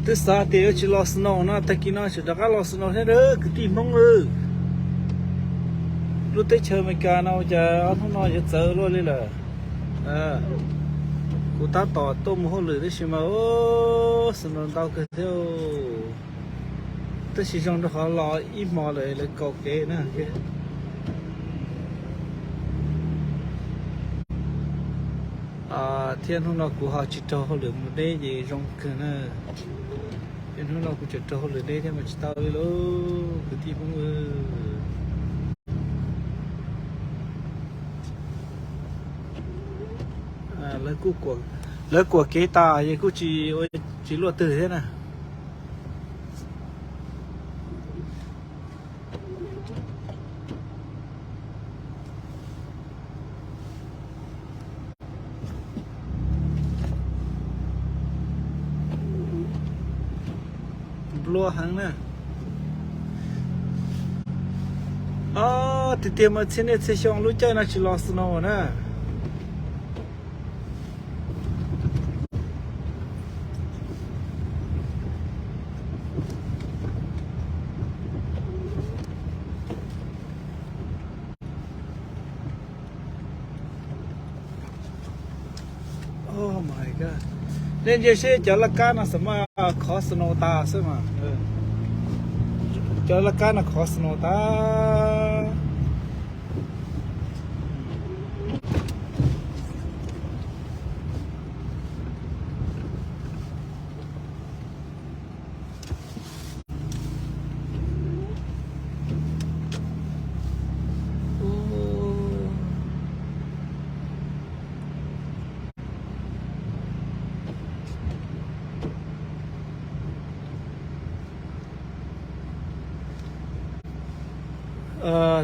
Twb xav tias yuav tsis los snow no, tag kis no tseem rov qab los snow thiab kwv tij Hmoob. Lub teb chaws Amelikas no cas ob hnub no yuav txawv luaj li lawm. Kuv tab tom tuaj mus hauj lwm tab sis mas snow ntau kawg thiab. Tab sis zoo rau qhov los ib hmo lawm lawv kaus kev na. Thiab hnub no kuv ho tsis raug hauj lwm mus deb ces zoo kawg na. Ces hnub no kuv tseem raug hauj lwm deb thiab mas tsis tau li lauj kwv tij Hmoob. Lawv kuam kev tas es kuj tsis ua tsis luaj twg thiab na. Nplua heev na. Tiag tiag mas txhia niaj txhia xyoo lub caij no tsis los snow na. Nej ntsia seb cov laj kab no xam maj khov snow tas xwb mas. Cov laj kab no khov snow tas.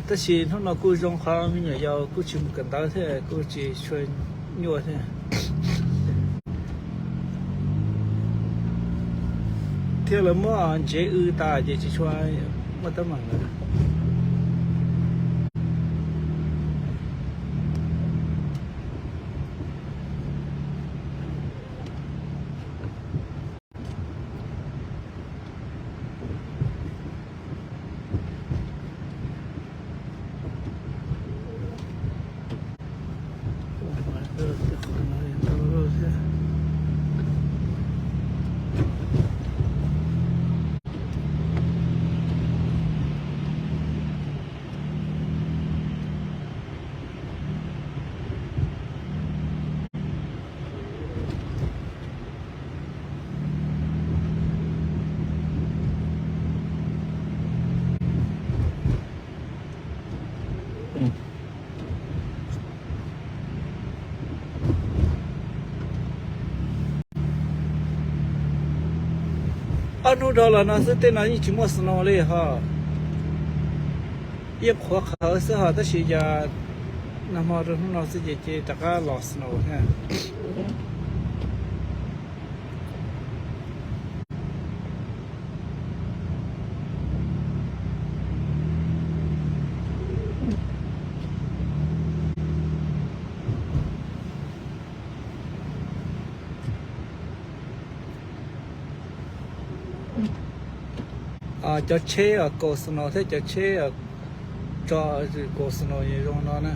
Tab sis hnub no kuj zoo qhov me nyuam yaus kuj tsis mus kawm ntawv thiab kuj tsis tshua nyuaj thiab. Thiab lawv muab ntsev w tas ces tsis tshua muaj teeb meem lawm. Ob hnub dhau los no xwb tej no yeej tsis muaj snow li ho. Yeej qhuav qhawv xwb ho tab sis yog nag hmo rau hnub no xwb ces ces rov qab los snow thiab. Cov tsheb kaus snow thiab cov tsheb tso kaus snow zoo no na.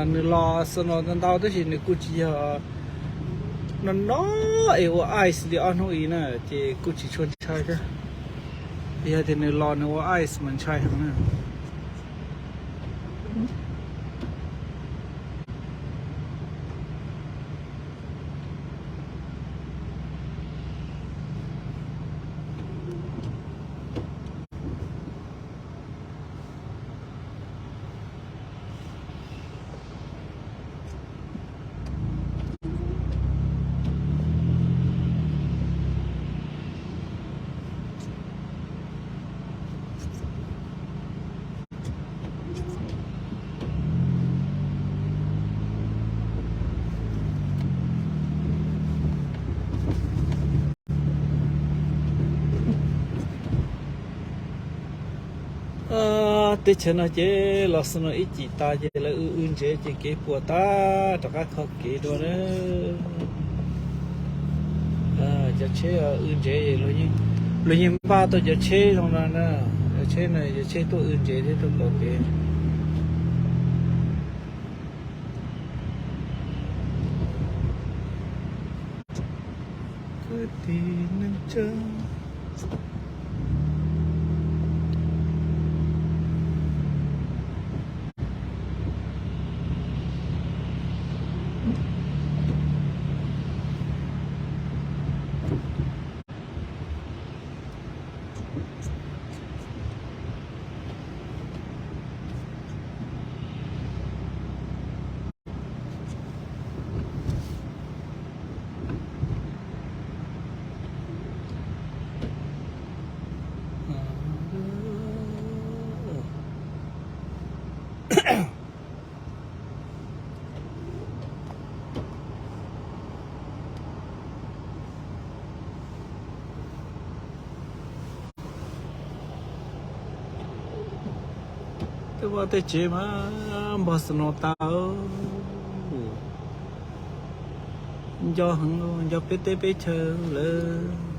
Nws los snow ntau ntau tab sis nws kuj tsis yog no no es ua ice li ob hnub i na ces kuj tsis tshua ntshai thiab. Yog tias nws los nws ua ice mas ntshai heev na. Teb chaws no ces los xwb no ib cim tas ces lawv w w ntsev ces kev puas tas rov qab kho kev dua na. Cov tsheb w ntsev, luag yeej npaj tau cov tsheb zoo no na. Cov tsheb no cov tsheb tuaj w ntsev thiab tuaj kho kev. Tej vaj tej tsev mas npog snow tas, nco heev, nco peb teb peb chaw lawm.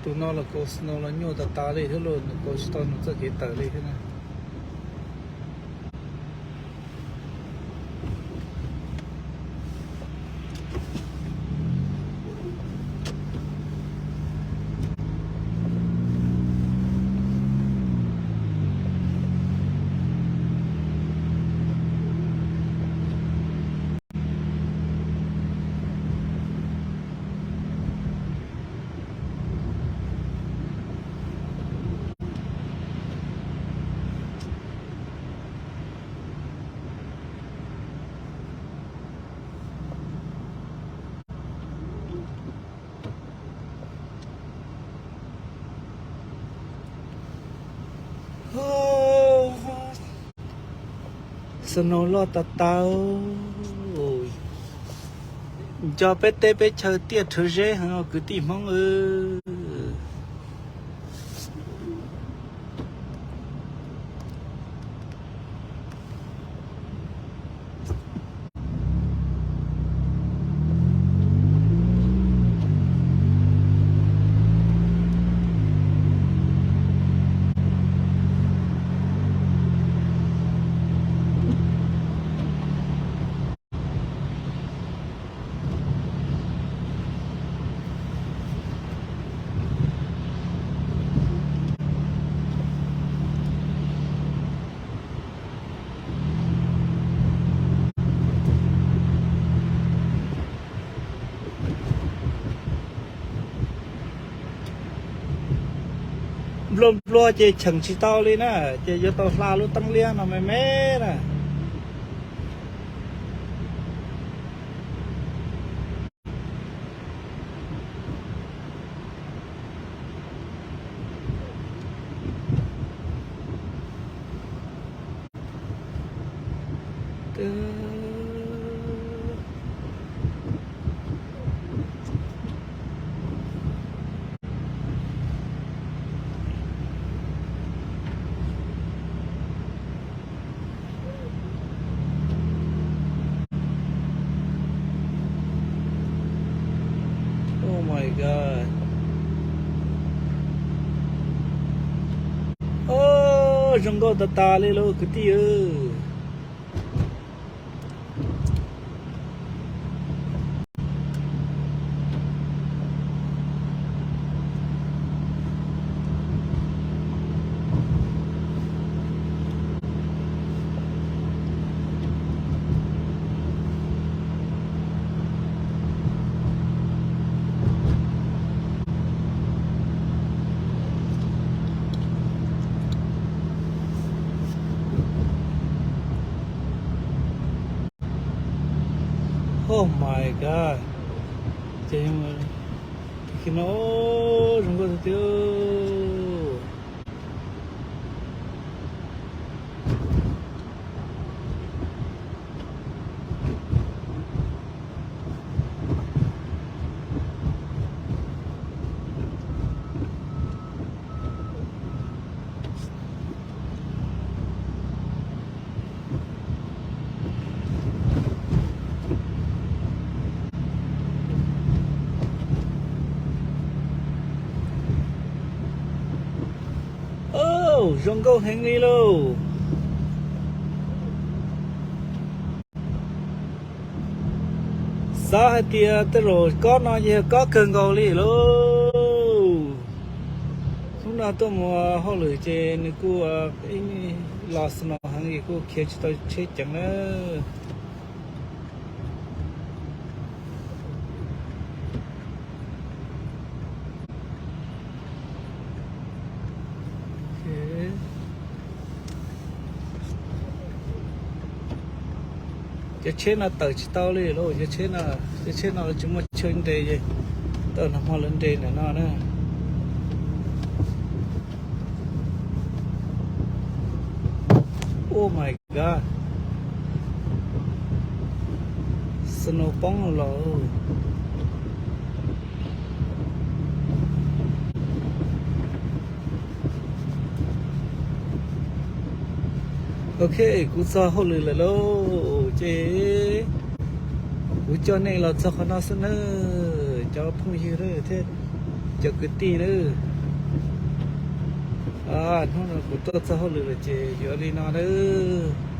Tus no los kaus snow los nyuaj tas tas li thiab, los nws kaus tsis tau nws txoj kev tawm li thiab na. Snow loj tas tas, nco peb teb peb chaw tiaj rhuav zeb heev os kwv tij Hmoob. Nplua nplua ces cheem tsis tau li na, ces yuav tau hla lub teeb liab no me me na. Zoo nkauj tas tas li lauj kwv tij. Oh my god. Ces no zoo nkauj tiag tiag. Zoo nkauj heev li lauj. Xav hais tias tej zaum kob no yog kob kawg nkaus li lauj. Hnub no tuaj mus hauj lwm ces nws kuj ib los snow heev es kuj khiav tsis tau tsheb ceev na. Cov tsheb no tawm tsis tau li lauj, cov tsheb no, cov tsheb no tsis muaj chaw nres, tawm nag hmo lawv nres ntawm no na. Oh my god. Snow poob los. Ok, kuv txog hauj lwm lawm lauj, ces kuv coj nej los txog qhov no xwb nawb cov phooj ywg thiab cov kwv tij nawb. Hnub no kuv tuaj txog hauj lwm lawm ces yuav li no nawb.